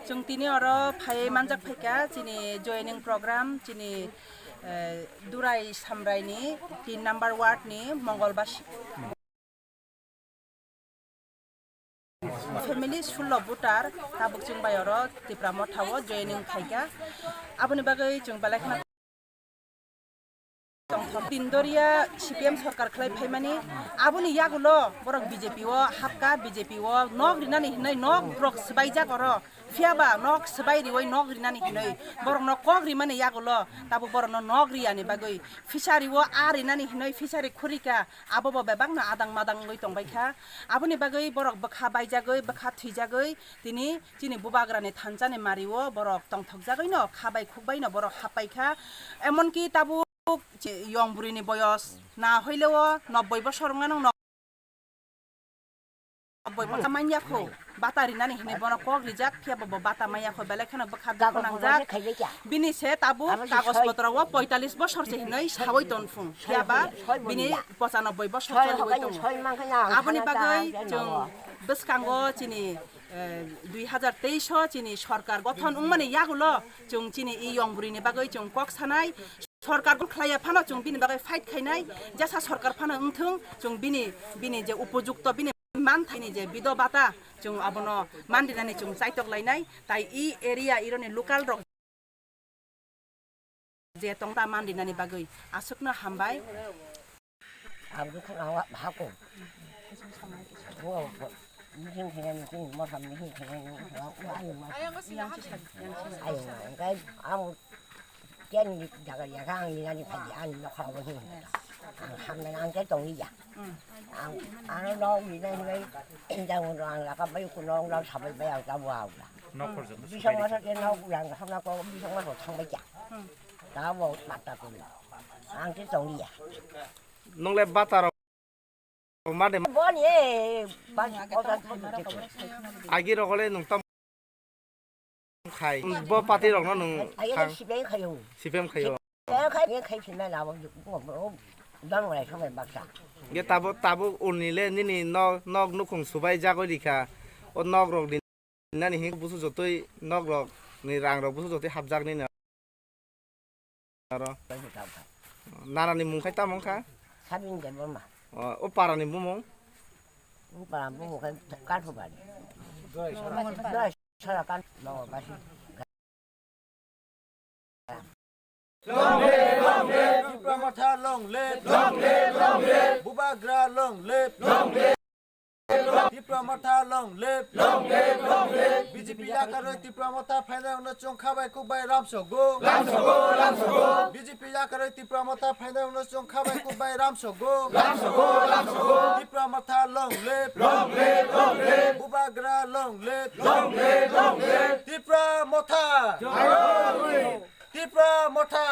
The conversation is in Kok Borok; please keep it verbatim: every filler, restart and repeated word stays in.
Chwng tini oro phai manjak phaikha chini joining program, chini, eh, Durai Samraini tin number ward ni Mongolbasi. Family sullo voter tabuk chwng bai oro Tipra Motha o joining khaikha. Aboni bagwi chwng belai kheno tongthok. Tindoria C P M sorkar khlai phaimani, aboni yagulo borok B J P o hapkha, B J P o nok rinani hinwi nok rok swbaijak oro. Phiyaba nok swbai riwi nok rinani hinwi borokno kok rimani yagulo tabuk borokno nok riyani bagwi fishery o a rinani hinwi fishery khurika, abobo bebakno adang madang wngwi tongbaikha. Aboni bagwi borok bwkha baijagwi, bwkha thwijagwi tini chini bubagrani thansani mario borok tongthokjagwino kha bai khuk baino borok happaikha. Emonki tabuk yong burini boyos na hoileo nobboi bosor wngna nang nobboi bosor manya kho, bata rinani hinwi bono kok rijak, phiyaba bo bata manya kho, belai kheno bwkha dukhu nangjak. Bini se tabuk kagoj potro o poitalis bosor se hinwi sawi tonphung, phiyaba bini pochanobboi bosor choliwi tongo. Aboni bagwi chwng bwskango chini, eh, dui hazar teis o chini sorkar gothon wngmani yagulo chwng chini i yong burini bagwi chwng kok sanai. Sorkar gul khlaiya phano chwng bini bagwi fight khainai, jesa sorkar phano wngthwng, chwng bini, bini je upojukto bini manthaini je bido bata chwng abono mandinani chwng chaitok lainai, tai i area ironi local rok je tongta mandinani bagwi aswkno hambai. Ang dukhu nang wa hako. Wo, wo, meeting khainai, meeting, motham meeting khainai, wo, wo, ayo ma. Ayo ma, engkai ang ken jaga jaga ang ni nani khaji, ang ni nokha wo hin. Ang hamna ang ke tong iya. Ang, ang no ni nani nai, jang wo ang la ka bai ku nong la sabai bai ang ta wa la. Nok porjonto. Bisong masa ke nok yang hamna ko bisong masa thang bai ya. Ta wo mata ku. Ang ke tong iya. Nongle bata rok made. Boni e, bani oda tu tu tu. Agi rokole nung tam khai. Bo party rokno nung. Agi khang. Sibeng khayo. Sibeng khayo. Sibeng khai, khai sibeng na bo, bo, bo, dang lai samai baksa. Ge tabo, tabo unile nini nok, nok nukhung subai jagoi rikha. O nok rok di nani hin busu jotoi nok rok ni rang rok busu jotoi hapjak nini aro. Nana ni mung khai tamo wngkha? Sabin Debbarma. O, o para ni bumung? O para bumung khai Kathubari. Doi sara kan Mongolbasi. Tipra Motha long live. Long live, long live. Bubagra long live. Long live. Tipra Motha long live. Long live, long live. B J P yakarwi Tipra Motha phainai wngno chwng khabai khukbai ramsogo. Ramsogo, ramsogo. B J P yakarwi Tipra Motha phainai wngno chwng khabai khukbai ramsogo. Ramsogo, ramsogo. Tipra Motha long live. Long live, long live. Bubagra long live. Long live, long live. Tipra Motha. Tipra Motha.